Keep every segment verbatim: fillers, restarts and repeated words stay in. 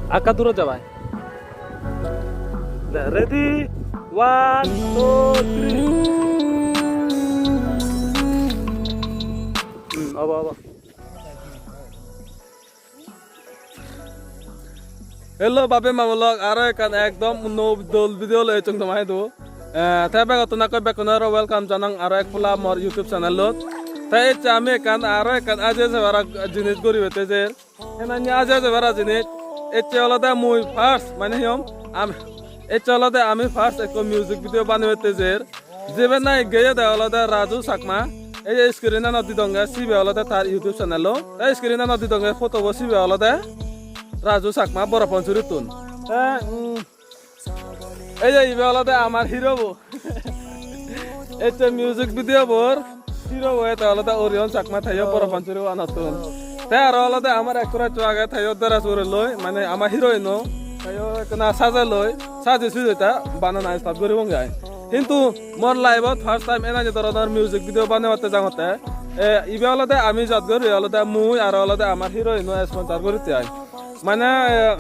Akka durot jabai. De, ready? One, two, three. Hmm, obo, obo. Hello, babe ma bolok, aro ekkan ekdom nuo dol video loi ecchong toma idu. Eh, te begottun ekko bekkunore welcome janang aro ek polla mor YouTube channel-ot. Te ecche ami ekkan aro ekkan aje jebara jinis guribatte jer. Henanne aje jebara jinis. Ecche olode mui first, mane hi hom, am-, ecche olode ami first ekko music video banebatte jer. Jibe nahi geyede olode Raju Chakma. Ei je screen-anot didonge sibe olode tar YouTube channel-o. Te screen-anot didonge photo-bo sibe olode Raju Chakma Boro Panchurittun. Te, mm, ei je ibe olode amar hero-bo. Ecche music video-bor hero-bo ete olode Orion Chakma, teyo Boro Panchuri one-ottun. Te aro olode amar ekko rajjo age, teyo dress guri loi, mane ama heroine-o, teyo ekkena saje loi, saje suje ta banana start guribonge ai. Hintu mor life-ot first time enani doronor music video banebatte jangotte. E, ibe olode ami jot guri olode mui aro olode amar heroine-o sponsor guritte ai. Mane, e,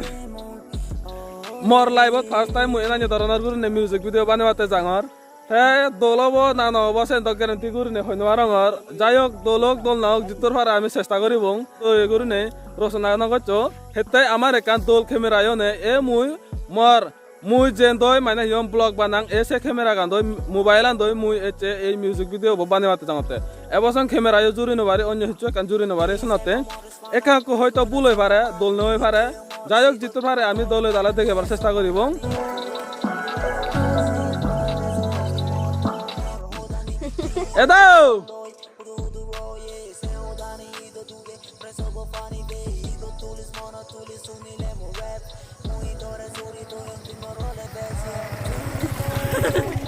mor life-ot first time mui enani doronor gurinei music video banebatte jangor. Te dol obo na no obo sen do guarantee gurinei hoi no parongor. Jai hok, dol hok, dol no hok, jiddur pare ami chesta guribong. Dol gurinei rochona no goccho. Hette amar ekkan dol camera-yo nei. E mui mor, mui jen doi mane hi hom vlog banang, e se camera-gan doi, mobile-an doi mui ecche ei music video-bo banebatte jangotte. Ebo song camera-yo juri no pari, onyo hissu ekkan juri no pari senotte. Ekka ekku hoito bul oi pare, dol no oi pare. Jai hok, jiddur pare ami dole dale degebar chesta guribong. Edo!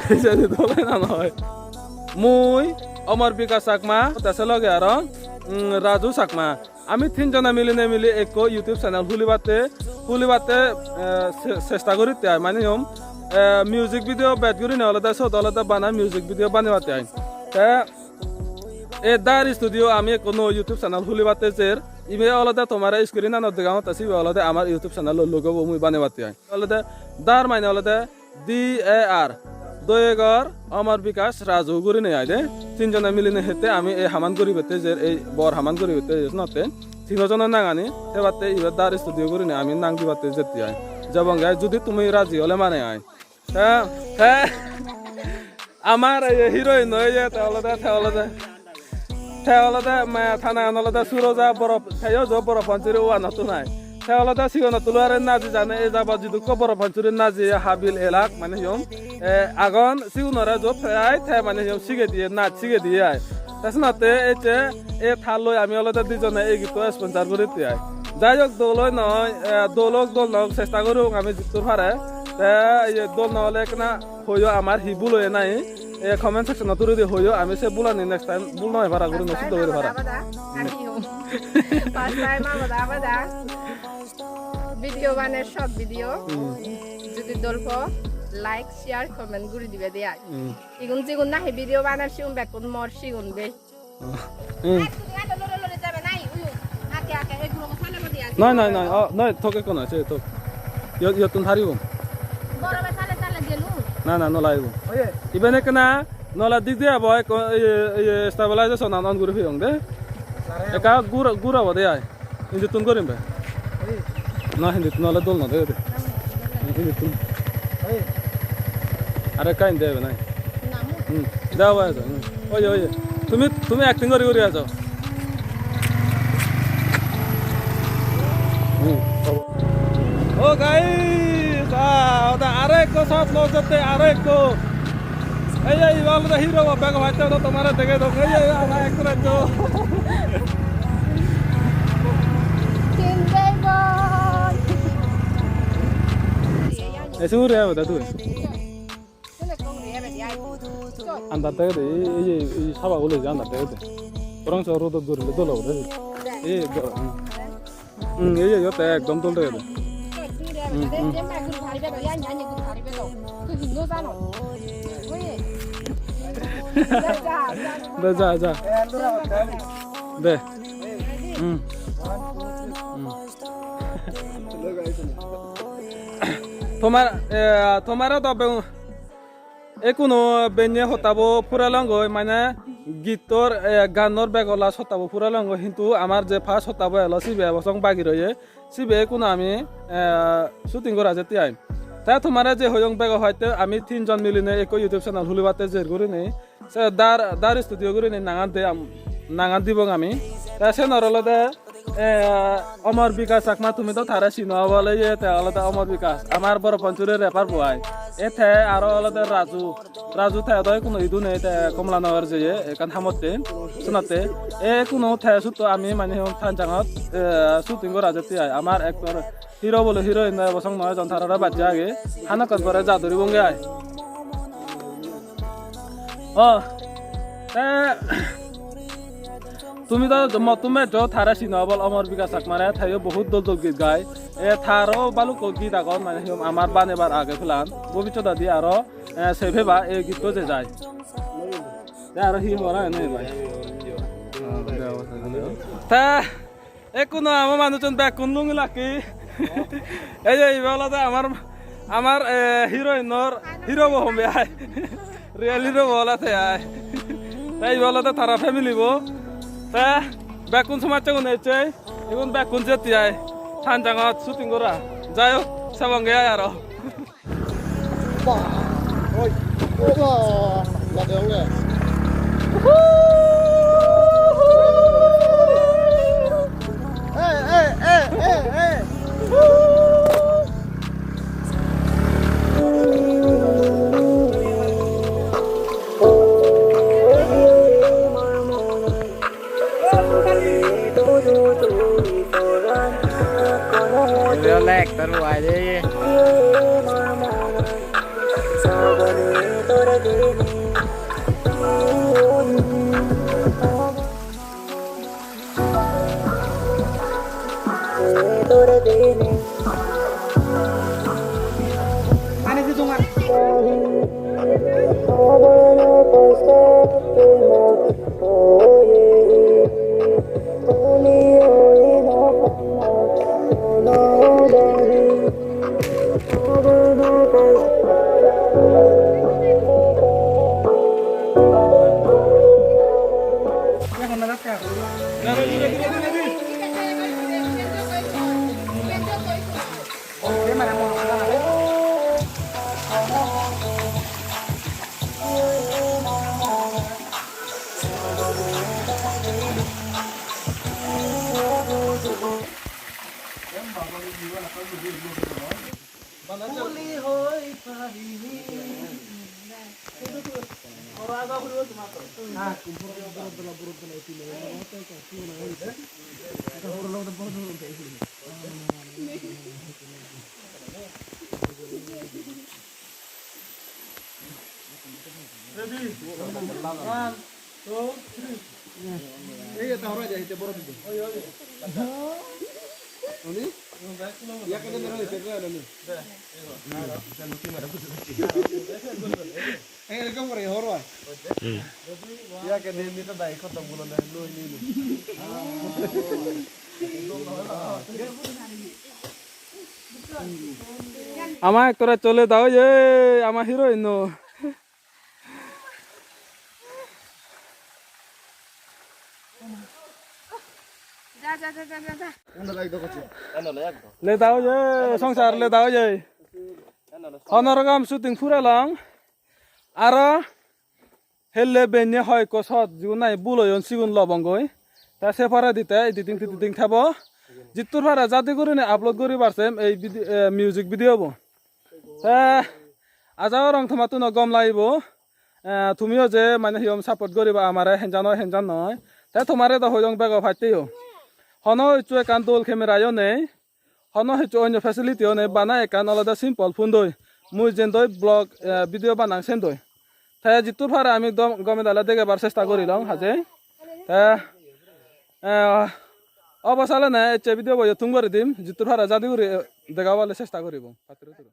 Ejani dole na noi. Mui Omor Bikash Chakma, te se loge aro, mm, Raju Chakma. Ami tinjone milinei mili ekko YouTube channel hulibatte, hulibatte, eh, che-, chesta guritte ai, mane hi hom, eh, music video bej gurinei olode sot olode bana music video banebatte ai. Te e Dar Studio ami ekko nuo YouTube channel hulibatte jer. Ibe olode tomare screen-anot degongotte sibe olode amar YouTube channel-o logo-bo mui banebatte ai. Olode Dar mane olode D A R, Doyegor, Omor Bikash, Raju gurinei ai de. Tinjone milinei hette ami ei haman guribatte jer, ei bor haman guribatte jer senotte. Tino jono nangani thebatte ibe Dar Studio gurinei ami nang dibatte jette ai. Jebonge ai, judi tumi raji ole mane ai. Te, te amar ei heroine-o ye te olode, te olode. Te olode, me, ta nangan olode Suroja Boro, teyo jo Boro Panchuri one-ottun ai. Te olode sigonottun loi are naji jane, e jabot jidukko Boro Panchuri naji habil elak, mane hi hom, eh, agon, sigunore jo prai te mane hi hom sige diye, naj sige diye ai. Te senotte ecche e talloi ami olode dijone ei gitto sponsor guritte ai. Jai hok, dol oi noi, eh, dol ok, dol no ok, chesta guribong ami jiddur pare. Te iye dol no ole ekkena hoyo, amar hi bul oye nahi, e, comment section-ot turi di hoyo, ami se bulani next time bul no oi para guri no suddo guri para. First time abada abada. Hmm. First time abada abada. Video bane short video. Hmm. Judi dol po, like, share, comment guri dibe de ai. Hmm. Igun jigun nahi video banar sigun bekkun mor sigun de. Hmm. Noi, noi, noi. Oh, noi, thok ekko noi, se thok. Iyot, iyottun paribo. Na, na, no lagibo. Iben ekkena nola dik de abo, ekko, iye, iye, stabilization an on guri peyong de. Ekka gura, gura bo de ai. Indittun gorim be. Na, hindittun ole dol no degede. Hindittun. Are ekka indi ebe nai. Hmm. Deba ejo. Hmm. Oye, oye. Tumi, tumi acting gori gori ajo. Hmm. Oh, guys, ah, oda aro ekko shot lo jette, aro ekko. Ei, ei, iba olode hero bo, bego bhai, te tomare dege dong. Ei, ei, ama ekko rajjo. Chin dei boi. Ei, sure ebe da tui. Andar degede, ei, ei, ei, saba gule je andar degede. Borong so rodot gorile dol obo de. Ei, do, hmm. Hmm, ei, ei, te ekdom dol degede. Hmm, hmm. De, ja, ja. De. Hmm. Hmm. Tomar, eh, tomare do be-, ekkuno benne hottabo purelongoi, mane gittor, eh, gannor bego last hottabo purelongoi, hintu amar je first hottabo elo sibe ebo song bagi roye, sibe ekkuno ami, eh, shooting gora jette ai. Te tomare je hoyong bego hoitte ami tinjon milinei ekko YouTube channel hulibatte jer gurinei. Se Dar, Dar Studio gurinei nangan de am-, nangan dibong ami. Te senor olode, eh, Omor Bikash Chakma, tumi do tare sino obole, iye te olode Omor Bikash, amar Boro Panchuri rapper bo ai. E te aro olode Raju, Raju te do ekkuno idu nei, te Kamalanagar jeye ekkan hamotte, senotte. E ekkuno te sutto ami mane hon Thanjangot, eh, shooting gora jette ai. Amar actor hero bole heroine ebo song noi jon, tarare bacche age. Hanakkon pore ja duribonge ai. Oh, te tumi do mottun bej jo tare sino obol Omor Bikash Chakmare, teyo bohut dol dol git gai. E taro balukko git agon, mane hi hom amar banebar age plan. Bobissotedi aro, eh, se peba ei gitto je jai. Te aro hi hora ene bai. Te ekkuno ama manuchun bekkun lungi lakki. Ei je ibe olode amar, amar, eh, heroinor hero bo hombe ai. Real hero bo olode ai. Te ibe olode tara family bo. Te bekkun somajjegun ecche, igun bekkun jetti ai. Thanjangot shooting gora. Jai hok, sebonge ai aro. Bah, oi, bah, bah, bah, bah. Hey, hey, hey, hey, hey. Ibe ole actor bo ai de. Ready? One, two, three. Ei, eta horai de, eta boro de. Oi, oi. Oni? Iya, kene mero, kene mero, oni. Ei, erokom kore, horai. Iya, kene, ini to dai, koto gulo de, lo ini, ini. Ama actor-o chole da oye, ama heroine-o. Ja, ja, ja, ja, ja, ja. Leda oye, songsar leda oye. Honorogam shooting purelong. Aro helle benne hoi ekko shot, jigun nahi bul oyon, sigun lobongoi. Te se poredi te editing tiditing thebo. Jittur pare jadi gurinei upload guribar sem ei vide-, eh, music video bo. Te aja gorong tomattuno gom lagibo. Eh, tumiyo je mane hi hom support guriba amare, henjan oi, henjan noi. Te tomare do hoyong bego patte yo. Hono hissu ekkan dol camera yo nei. Hono hissu onyo facility o nei, bana ekkan olode simple phone doi. Mui jendoi vlog, eh, video banang sendoi. Te jittur pare ami dom-, gome dale degebar chesta gorilong haje. Te, eh, obo salene ecche video bo yo thum guri dim, jittur pare jadi guri, eh, degabale chesta guribong. Patturu turu.